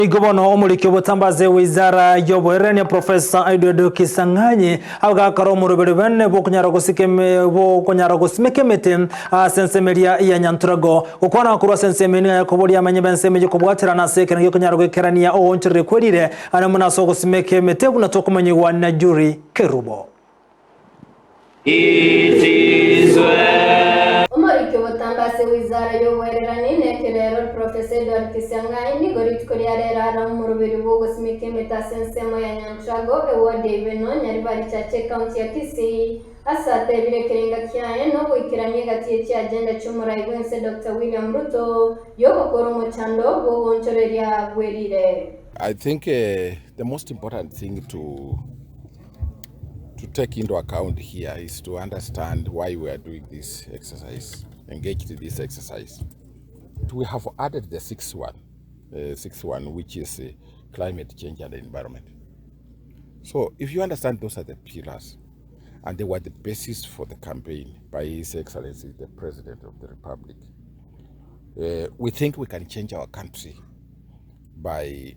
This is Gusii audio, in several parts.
Igo bono omoriki obotambaze w'eizara y'oboererania Professor Edward Kisang'anyi agakora omoroberi bene bw'okonyara gosika bw'okonyara gosimeka emete ase ensemo eria ya Nyanturago. Gokwana korwa ase ensemo eye nigo yakoboria abamenyi b'ensemo eyio kobwaterana ase ekerengo gi'okonyara goikerania ogoonchoreria kwerire are buna ase ogosimeka emete buna tokomanyigwa na Jury Kerubo. Omoriki obotambe ase wizara y'oboererani na ekerero, Professor Edward Kisiang'ai, nigo rituko ria rero are omoroberio bw'ogosimeka emete ase ensemo ya Nyantrago, eward ya Ibeno, Nyaribari Chache, ekaunti ya Kisii, ase atebire ekerenga kiaye nogoikerania egati ye chiagenda chi'omorai bw'ense Doctor William Ruto y'ogokora omochando bw'ogoonchoreria bwerire. I think the most important thing to to take into account here is to understand why we are doing this exercise, engaged in this exercise. We have added the sixth one, sixth one, which is climate change and environment. So if you understand those are the pillars, and they were the basis for the campaign by His Excellency the President of the Republic. We think we can change our country by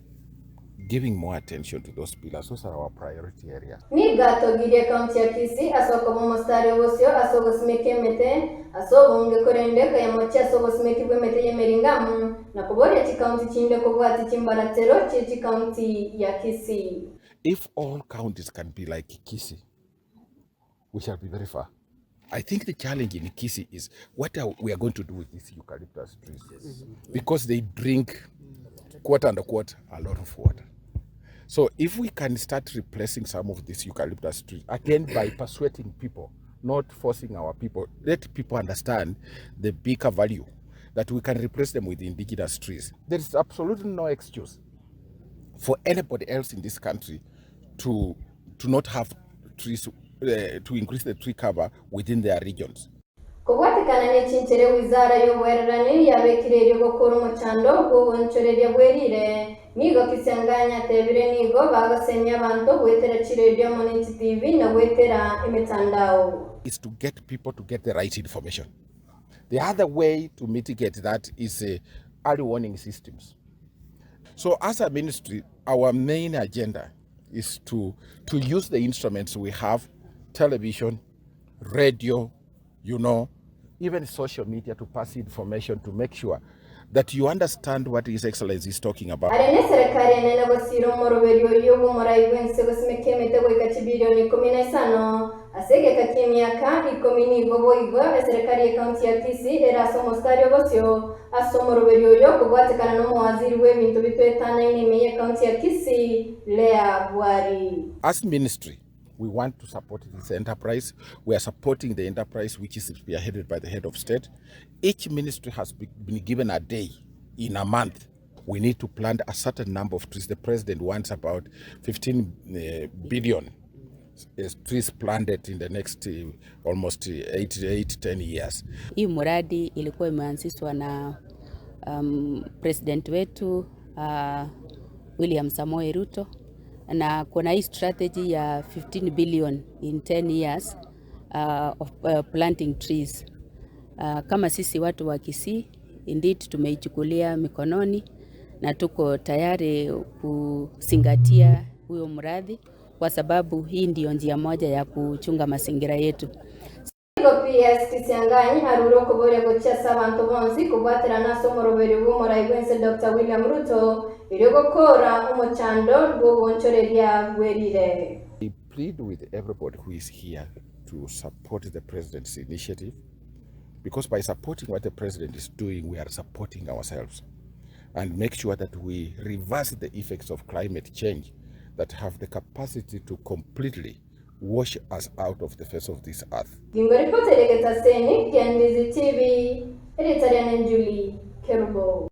giving more attention to those pillars. Those are our priority areas. Nigo atogirie ekaunti ya Kisii ase okoba omositari obosio ase ogosimeka emete ase obonge korende kayamochia ase obosimeki bw'emete y'emeringamu na koboria chikaunti chinde kobwatia chimbaratero chie chikaunti ya Kisii. If all counties can be like Kisii, we shall be very far. I think the challenge in Kisii is what are we are going to do with these eucalyptus trees because they drink, quote unquote, a lot of water. So if we can start replacing some of these eucalyptus trees, again by persuading people, not forcing our people, let people understand the bigger value that we can replace them with indigenous trees. There is absolutely no excuse for anybody else in this country to not have trees, to increase the tree cover within their regions. Kobwatekana ne chinchere wizara y'oboererani yabekire erio gokora omochando bw'ogoonchoreria bwerire, nigo Kisiang'anyi atebire nigo bagosemia abanto goetera chiredio amo ne chitivi na goetera emetandao. Is to get people to get the right information. The other way to mitigate that is early warning systems. So as a ministry, our main agenda is to use the instruments we have, television, radio, even social media to pass information to make sure that you understand what His Excellency is talking about. Are neserikari enene gosira omoroberi oyo bw'omorai bw'ense gosimeka emete goika chibilioni 15 ase egeka ki'emiaka 10. Nigo boigo eserikari y'ekaunti ya Kisii ere ase omositari obosio ase omoroberi oyo kobwatekana n'omowaziri bw'ebinto bitwetanaine ime y'ekaunti ya Kisii Leah Bwari. As ministry, we want to support this enterprise. We are supporting the enterprise which is spearheaded by the head of state. Each ministry has been given a day in a month. We need to plant a certain number of trees. The president wants about 15 billion trees planted in the next almost 8, 10 years. Hii mradi ilikuwa imeanzishwa na president wetu William Samoei Ruto na kuna hii strategy ya 15 billion in 10 years of planting trees. Kama sisi watu wa Kisii indeed tumeichukulia mikononi na tuko tayari kuzingatia huyo mradi kwa sababu hii ndiyo njia moja ya kuchunga mazingira yetu. Nigo PS Kisiang'anyi arure okoboria gochia ase abanto bonsi kobwaterana ase omoroberi bw'omorai bw'ense Dr. William Ruto erio gokora omochando bw'ogoonchoreria bwerire. I plead with everybody who is here to support the president's initiative, because by supporting what the president is doing, we are supporting ourselves and make sure that we reverse the effects of climate change that have the capacity to completely wash us out of the face of this earth. Gingo ripoti Getaseni, Kiandizi TV, Editorial Julie Kerubo.